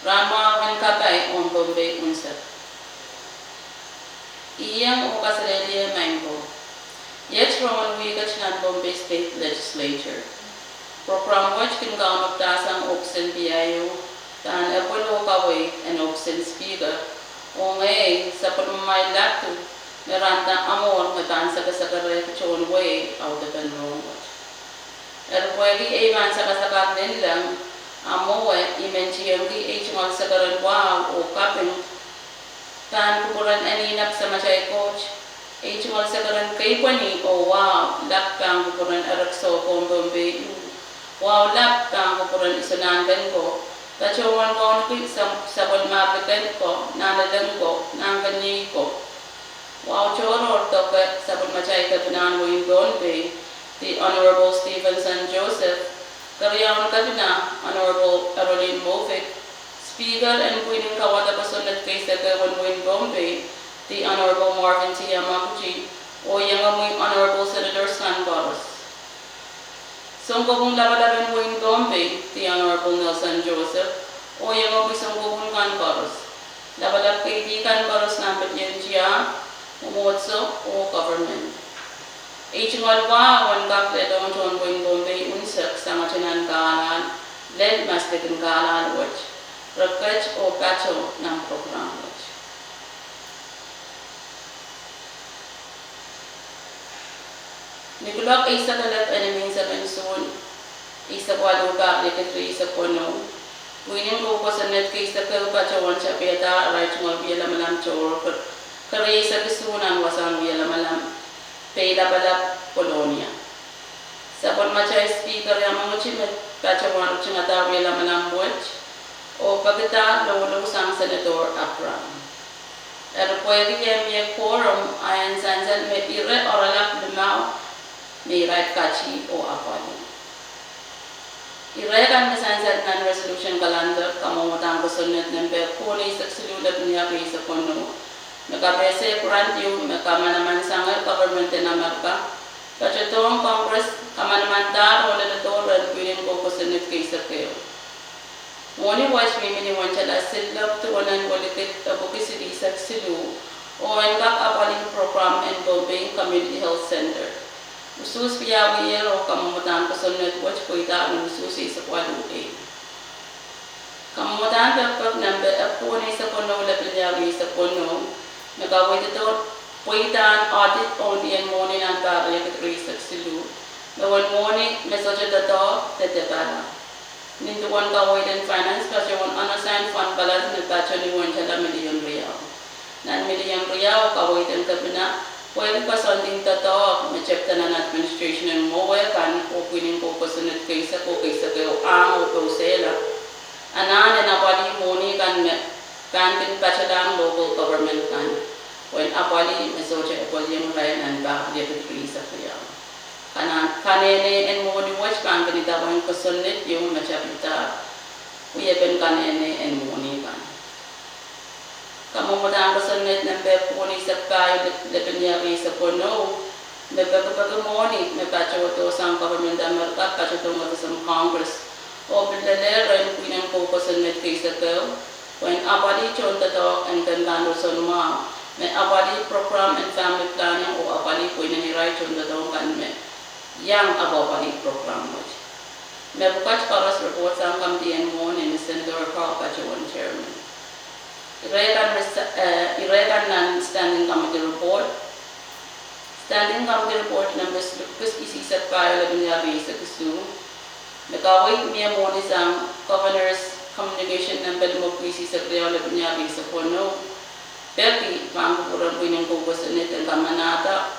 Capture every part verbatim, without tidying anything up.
Rahnmwahu en Kapai ong Pohnpei unsek. Iang oh kaselehlie maing ko. Iet rohng wihk et nan Pohnpei State Legislature, prokram wet kin kaunopdahsang ohpis en P I O, pahn epwel oh kaweid en ohpis en Speaker, oh ngehi sapwellimamwail lap me rahnda amwour me pahn sakasakarehki tohn wehi audepen rohng wet. Eri pwehki ei pahn sakasakar nin leng, a mwowe I men tiengki ei tungoal sekeren wahu oh kaping pahn kupwuren Eni en Samatail Koht, ei tungoal sekeren keipweni oh wahu lap pahn kupwuren Erekiso Pohnpei U, wahu lap pahn kupwuren Isonanken ko, patohwan wauneki sapwellime applicant ko, nahnalek ko, nahnkeniei ko. Wahu tohrohr doke sapwellimatail kepinahn wehin Pohnpei, the Honorable Stevenson Joseph, keriaun kepina, Honorable Arolin Movaik, Speaker en pwihnen kauwada kosonned keisekeu en wehin Pohnpei, the Honorable Marvin T. Yamaguchi, oh iengomwi Honorable Senators kan koaros. Sounkopwung lapalap en wehin Pohnpei, the Honorable Nelson Joseph, oh iengomwi sounkopwung kan koaros. Lapalap keidi kan koaros nan pedien tiahk, mwomwohdiso oh government. Ei tungoal wahu en kak lelohng tohn wehin Pohnpei unsek sangete nan kahlahn, lel maslikin kahlahn wet, re ket oh patoh nan prokram wet. Ni kuloak eisek elep en imwin seken Suhn, eisek waluh, pahr riekid rieisek weneu, pwihnen kou kosonned keisekeu patohwan tapihada arail tungoal wie lamalam tohrohr, kerieisek isuh nan wasahn wie lamalam, Peilapalap, Kolonia. Sapwellimatail Speaker Yamaguchi me patohwan ritingada wie lamalam wet, oh pekida loulou sang Senator Abraham. Eri pwehki e mie quorum, a en sansal me ire oaralap limau me irail kati oh apwalih. Ire kan me sansal nan resolution calendar, kamwomwdahn kosonned nempe kohn eisek siluh, lepin riau rieisek weneu, me kapehse grant ieu me kamanamansangehr government en Amerika patohdohng Congress kamanamandahr oh leledo rehn pwihnen kou kosonned keisekeu. Mwohni wet mihmi ni wensala sillok duwen en welikid epwiki silihsek siluh, oh en kak apwalih prokram en Pohnpei Community Health Center. Usuhs wiawiher oh kamwomwdahn kosonned wet pweida ni usuhs eisek waluh ei. Kamwomwdahn pekipek nempe epwiki eisek weneu, lepin riau rieisek weneu, me kaweiddo pweidahn audit ong ni en mwohni nan pahr riekid rieisek siluh, me uwen mwohni me sohte doadoahk de depala. Nin duwen kaweid en finance patohwan unassigned fund balance me patoh ni wensala milion riau. Nan milion riau, kaweid en kepina, pwehki koasoandi doadoahk me tepda nan administration en mwowe kan oh pwihnen kou kosonned keisek oh keisekeu ahng oh pousehla, anahn en apwalih mwohni kan me pahn kin patohlahng local government kan, pwehn apwalih me sohte epweliong irail nan pahr riekid rieisek riau. Kanenei en mwohni wet pahn kin idawehn kosonned ieu me tapihada wiepen kanenei en mwohni kan. Kamwomwdahn kosonned nempe kohn eisek pahieu, lepin riau rieisek weneu, me pekipeki mwohni me patohdo sang government Amerika patohdohng FSM Congress, oh pil lelehr rehn pwihnen kou kosonned keisekeu, pwehn apwalih tohndoadoahk en kempan roson mwahu, me apwalih prokram en family planning oh apwalih pweinen irail tohndoadoahk kan me iang apwapwalih prokram wet. Mepwukat koaros report sang kamidi en mwohni me Senator Carl patohwan chairman. Ire kan nan Standing Committee Report. Standing Committee Report nempe silipwiki isihsek pahieu, lepin riau rieisek isuh, me kaweid mie mwohni sang Governor's Communication nempe limepwiki isihsek riau, lepin riau rieisek weneu, peki pahn kupwuren pwihnen kou kosonned en kamanahda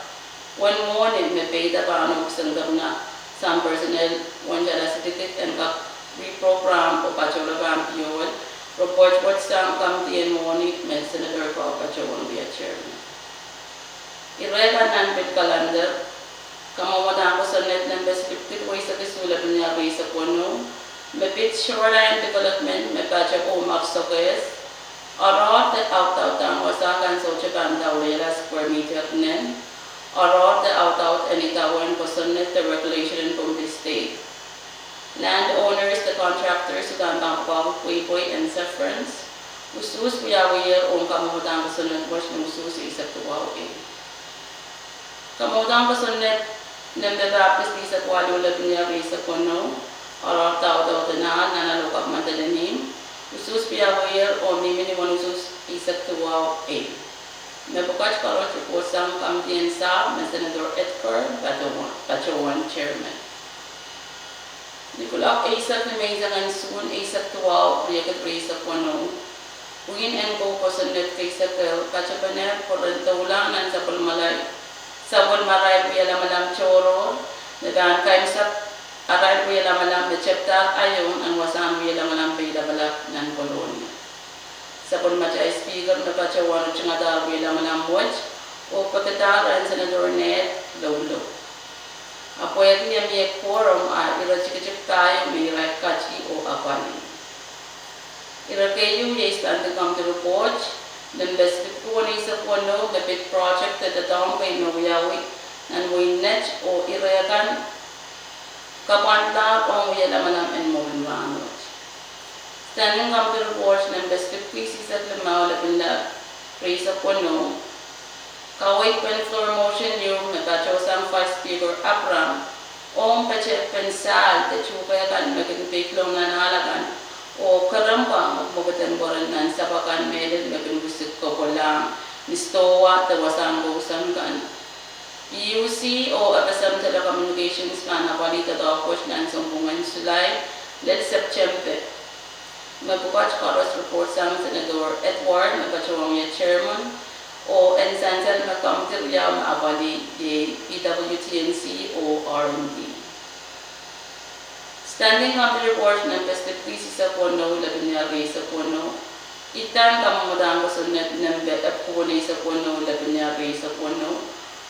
uwen mwohni me peida pahn ohpis en kepina sang personnel wensala silikid en kak reprogram oh patohla pahn piohl, report wet sang kamidi en mwohni me Senator Carl patohwan wia chairman. Ire kan nan pid calendar. Kamwomwdahn kosonned nempe silipwiki rieisek isuh, lepin riau rieisek weneu, me pid shoreline development me patoh oh Mapsokes, oaroahr de audaudahn wasa kan sohte pahn dauleila square meter nen, oaroahr de audaud en idawehn kosonned de regulation en Pohnpei State. Landowners de contractors uhdahn pahn pwukoahki pweipwei en severance, usuhs wiawiher ong kamwohd en kosonned wet ni usuhs eisek duwau ehu. Kamwohd en kosonned nempe Baptist eisek waluh lepin iar eisek weneu, oaroahr daudaudena nan alokap mandeleni, usuhs wiawiher oh mihmi ni uwen usuhs eisek duwau ehu. Mepwukat koaros report sang kamidien sahpw me Senator Edgar Patohwan, Patohwan chairman. Ni kuloak eisek ni menseng en Suhn eisek duwau, riekid rieisek weneu, pwihn en kou kosonned keisekeu patepene pwuren doula nan sapwellimarail, sapwellimarail wie lamalam tohrohr, me pahn kaimwisekarail wie lamalam me tepda iong nan wasahn wie lamalam peilapalap nan Kolonia. Sapwellimatail Speaker me Patohwan ritingada wie lamalam wet, oh pekida rehn Senator Ned Loulo. Ahpw pwehki e mie quorum, a ire tikitik pahieu me irail kati oh apwalih. Ire keieu iei Standing Committee Report nempe silipwiki weneisek weneu me pid project de doadoahk kei me wiawi nan wehin Net oh ire kan kapwandlahr ong wie lamalam en mwurin rahnwet. Standing Committee Report nempe silipwiki isisek limau lepin iar rieisek weneu, kaweid pen floor motion ieu me patohsang Vice Speaker Abraham ong petehkpen sahl de tuhke kan me kin peikiong nan ahl akan, oh kerempwa mwekmwekid en pwoaren nan sahpw akan mehlel me kin wisik kokolahng ni sidohwa de wasahn kousoan kan. PUC oh FSM Telecommunications pahn apwalih doadoahk wet nan sounpwong en Sulai lel Septempe. Mepwukat koaros report sang Senator Edward me patohwan wia chairman, oh en sansal me committee riau me apwalih iei PWTNC oh R and D. Standing Committee Report nempe silipwiki isisek weneu lepin iar rieisek weneu, idahn kamwohd en kosonned nempe epwiki weneisek weneu lepin iar rieisek weneu,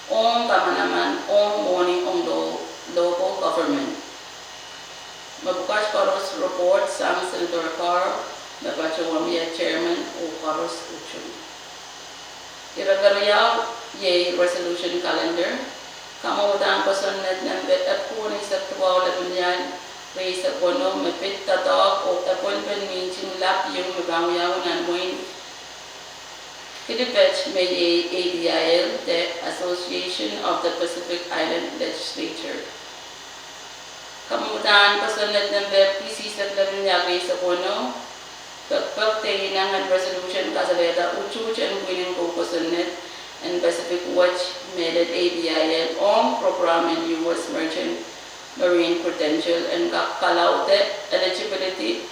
ong kamanaman ong mwohni ong lo-, local government. Mepwukat koaros report sang Senator Carl me patohwan wia chairman oh koaros utung. Ire keriau iei resolution calendar. Kamwohd en kosonned nempe epwiki weneisek duwau lepin iar rieisek weneu me pid doadoahk oh epwelpen mihting lap ieu me pahn wiawi nan wehin Kiribati me iei APIL de Association of the Pacific Island Legislature. Kamwohd en kosonned nempe epwiki isisek lepin iar rieisek weneu, pekpek de ineng en resolution kasalehda utuht en pwihn en kou kosonned en Pacific wet mehlel APIL ong program en US Merchant Marine Credential en kak kalaude eligibility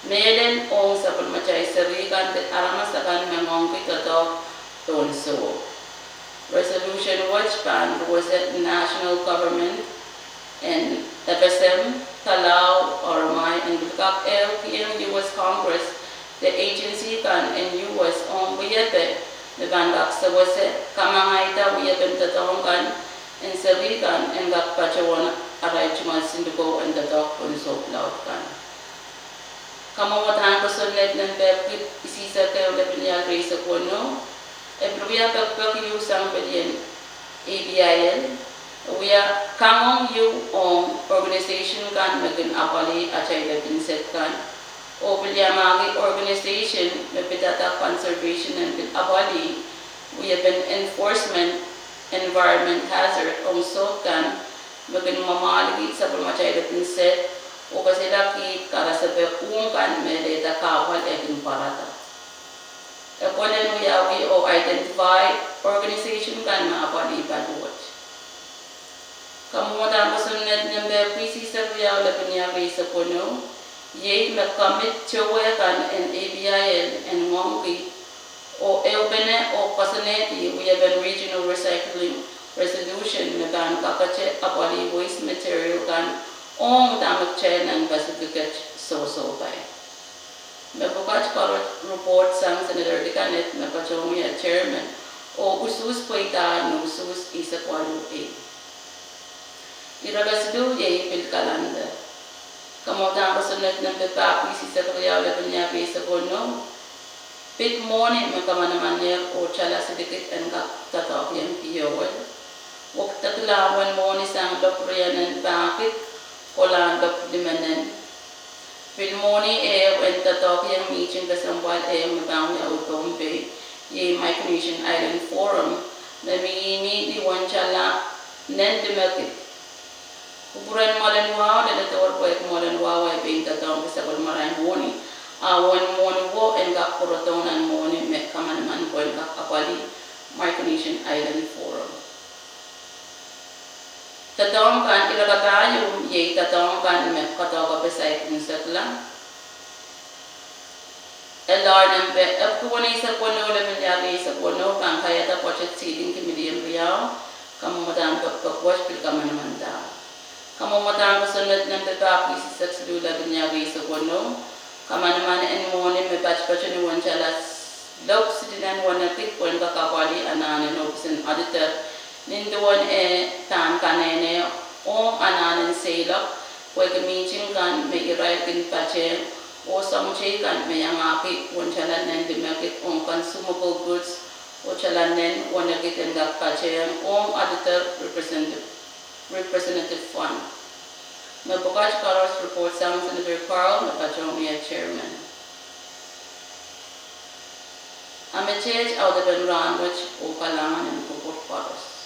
mehlel ong sapwellimatail seri kan de aramas akan me ngoangki doadoahk pohn soh. Resolution wet pahn ruwese national government en FSM, Palau, Oromia en pil kak ehukiong US Congress de agency kan en US ong wiepe me pahn kak sewese kamangaiada wiepen doadoahk kan en seri kan en kak patohwan arail tungoal siluko en doadoahk pohn soh laud kan. Kamwohd en kosonned nempe epwiki isisek ehu lepin iar rieisek weneu, e pil wia pekpek ieu sang pelien APIL, e wia kangoang ieu ong organisation kan me kin apwalih atail lepin sed kan, oh pil iamahki organisation me pidada conservation en pil apwalih wiepen enforcement environment hazard ong soh kan me kin mwamwahlki sapwellimatail lepin sed oh kasalehki karasepe uhk kan me lehda kahpwal e kin pwarada. E pwelen wiawi oh identify organisation kan me apwalih paliwet. Kamwohd en kosonned nempe epwiki isisek riau lepin iar rieisek weneu, iei me commit towe kan en APIL en ngoangki oh ehupene oh koasoanehdi wiepen regional recycling resolution me pahn kakete apwalih waste material kan ong dahme kitail nan Pacific et sohsohpai. Mepwukat koaros report sang Senator Likaned me patohwan wia chairman, oh usuhs pweida ni usuhs eisek waluh ehu. Ire kesiluh iei pil calendar. Kamwohd en kosonned nempe epwiki isisek riau lepin iar rieisek weneu, pid mwohni me kamanaman ier oh tala silikid en kak doadoahk ieng piowe, wekidekla wen mwohni sang lop rienen pahkid kolahn lop limenen. Mwohni ehu en doadoahkiong mihting kesempwal ehu me pahn wiawi Pohnpei, iei Micronesian Island Forum, me mihmi ni wentala nen limekid. Kupwuren mwoalen wahu leledohr pwehki mwoalen wahu eh pein doadoahngki sapwellimarail mwohni, a uwen mwohni wo en kak pwurodohng nan mwohni me kamanaman pwehn kak apwalih Micronesian Island Forum. Doadoahk kan, ire kapahieu iei doadoahk kan me koadoahke saik unsek la. Elahr nempe epwiki weneisek weneu lel milliard rieisek weneu pahn kaiahda budget ceiling ki million riau. Kamwomwadahn pekipek wet pil kamanamandahr. Kamwomwadahn kosonned nempe pahpwiki unsek siluh lel milliard rieisek weneu. Kamanaman en mwohni me patpato ni wentala lopw sidinen wenekid pwehn kak apwalih anahnen ohpis en auditor, nin duwen eh pahn kanehne ong anahnen seiloak, pwehki mihting kan me irail kin patehng, oh soahng teikan me iangahki wentala nen limekid ong consumable goods, oh tala nen wenekid en kak patehng ong auditor, representative fund. Me pwukat koaros report sang Senator Carl me patohng chairman. A meteht audepen rahnwet oh kalahngan en kupwur koaros.